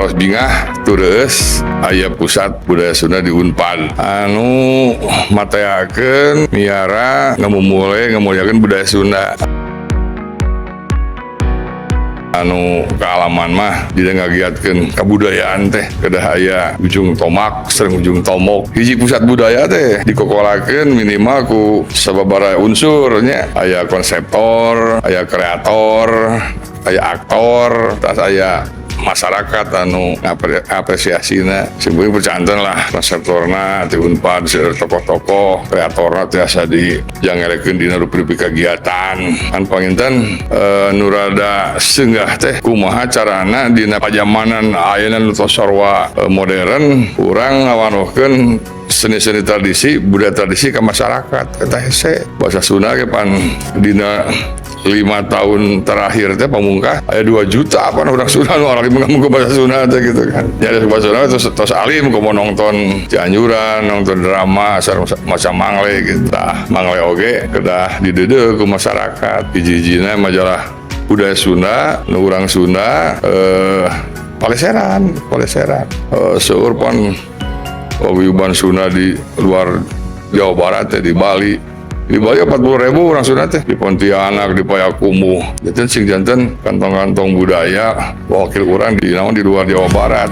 Karaos bingah terus aya pusat budaya Sunda di Unpad anu mateakeun, miara, ngamumule, ngamuliakeun budaya Sunda. Anu kaalaman mah dina ngagiatkeun kabudayaan teh kedah aya ujung tomak sareng ujung tombok. Hiji pusat budaya teh dikokolakeun minimal ku sababaraha unsur nya, aya konseptor, aya kreator, aya aktor, tas aya masyarakat anu apresiasina. Simkuring percanten lah, konseptorna ti Unpad seueur tokoh-tokoh, kreatorna tiasa di jangelekeun dina rupi-rupi kegiatan. Kan panginten nu rada seunggah teh kumaha carana dina pajamanan ayeuna nu tos sarua modern, urang ngawanohkeun seni-seni tradisi, budaya tradisi ke masyarakat. Eta hese. Bahasa Sunda ge pan dina 5 tahun terakhir teh pamungkah aya 2 juta apa orang Sunda nu alim ngomong bahasa Sunda teh gitu kan. Jadi bahasa Sunda terus tos alim komo nonton Cianjuran, nonton drama sareng macam mangle gitu. Tah, mangle oge kedah dideudeuh ku masyarakat. Hiji-hijina majalah budaya Sunda, nu urang Sunda paleseran, paleseran. Seueur pan paguyuban Sunda di luar Jawa Barat teh, di Bali. Di Bali 40 ribu orang Sunda teh, di Pontianak, di Payakumbuh. Janten sing janten kantong-kantong budaya wakil orang di naon di luar Jawa Barat.